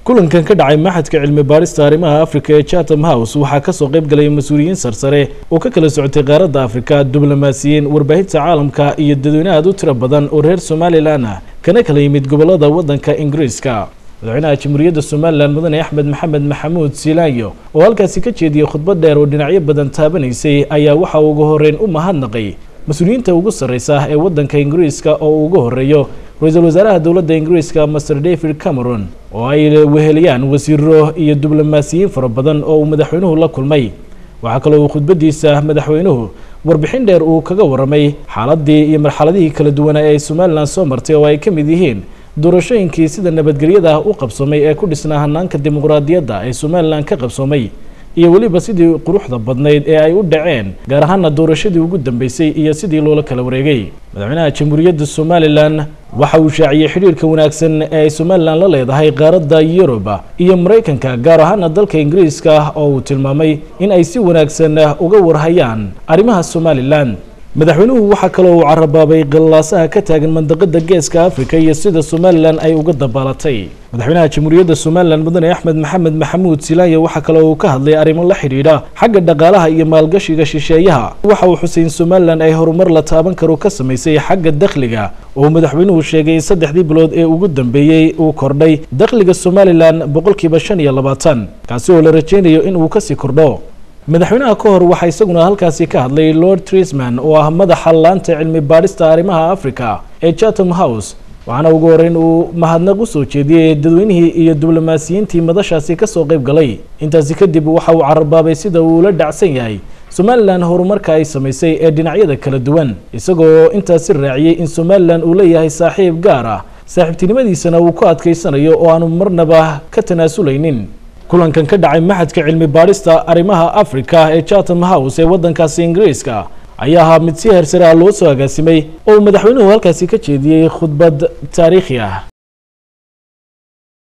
Kulankan ka dhacay Maxadka Cilmi Baarista Arrimaha Afrika ee Chatham House waxaa kasoo qayb galay mas-uuliyiin sarsare oo ka kala socotay qaaradda Afrika, diblomaasiyiin, warbaahinta caalamka iyo dadweyne aad u tiro badan oo reer Somalilan ah, kana kala yimid gobolada waddanka Ingiriiska. Madaxweynaha Jamhuuriyadda Somalilan, Mudane Axmed Maxamed Maxamuud Siilaanyo, oo halkaasi ka jeediyey khudbad dheer oo dhinacyo badan taabanaysay, ayaa waxa uu ugu horreyn u mahadnaqay mas-uuliyiinta ugu sarreysa ee waddanka Ingiriiska, oo uu ugu horreeyo ra-iisul wasaaraha dowladda Ingiriiska, Master David Cameron, oo ay weheliyaan wasiiro iyo diblomaasiyiin fara badan oo uu madaxweynuhu la kulmay. Waxaa kaloo uu khudbadiisa madaxweynuhu warbixin dheer uu kaga warramay xaaladii iyo marxaladihii kala duwanaa ee ay Somalilan soo martay, oo ay ka mid yihiin doorashooyinkii sida nabadgelyada u qabsoomay ee ku dhisnaa hanaanka dimuqraadiyadda ee Somalilan ka qabsoomay, iyo weliba sidii quruxda badnayd ee ay u dhaceen, gaar ahaana doorashadii ugu dambeysay iyo sidii loola kala wareegay. Madaxweynaha Jamhuuriyadda Somalilan waxa uu shaaciyey xidhiirka wanaagsan ee ay Somalilan la leedahay qaaradda Yuruba iyo Maraykanka, gaar ahaana dalka Ingiriiska, oo uu tilmaamay in ay si wanaagsan uga warhayaan arrimaha Somalilan. Madaxweynuhu waxaa kaloo uu carabaabay qalaasaha ka taagan mandaqada Geeska Afrika iyo sida Somalilan ay uga dabaalatay. Madaxweynaha Jamhuuriyadda Somalilan, Mudane Axmed Maxamed Maxamuud Silaanya, waxaa kaloo uu ka hadlay arrimo la xidhiidha xagga dhaqaalaha iyo maalgashiga shisheeyaha. Waxa uu xusay in Somalilan ay horumar la taaban karo ka samaysay xagga dakhliga, oo madaxweynuhu sheegay in 3dii bilood ee ugu dambeeyey uu kordhay dakhliga Somalilan 25%, kaasi oo la rajaynayo in uu kasii kordho. Madaxweynaha ka hor waxaa isaguna halkaasi ka hadlay Lord Trisman, oo ah madaxa laanta cilmi baadhista arrimaha Africa ee Chatham House, waxaana ugu horreyn uu mahadnaq u soo jeediyey dadweynihii iyo diblomaasiyiintii madashaasi kasoo qayb galay. Intaasi kadib waxa uu carabaabay sida uu ula dhacsan yahay Somalilan horumarka ay samaysay ee dhinacyada kala duwan, isagoo intaasi raaciyey in Somalilan uu leeyahay saaxiib gaar ah, saaxiibtinimadiisana uu ku adkaysanayo oo aanu marnaba ka tanaasulaynin. Kulankan ka dhacay Maxadka Cilmi Baadhista Arrimaha Afrika ee Chatham House ee waddankaasi Ingiriiska ayaa ahaa mid si heersare ah loo soo agaasimay, oo uu madaxweynuhu halkaasi ka jeediyey khudbad taariikhi ah.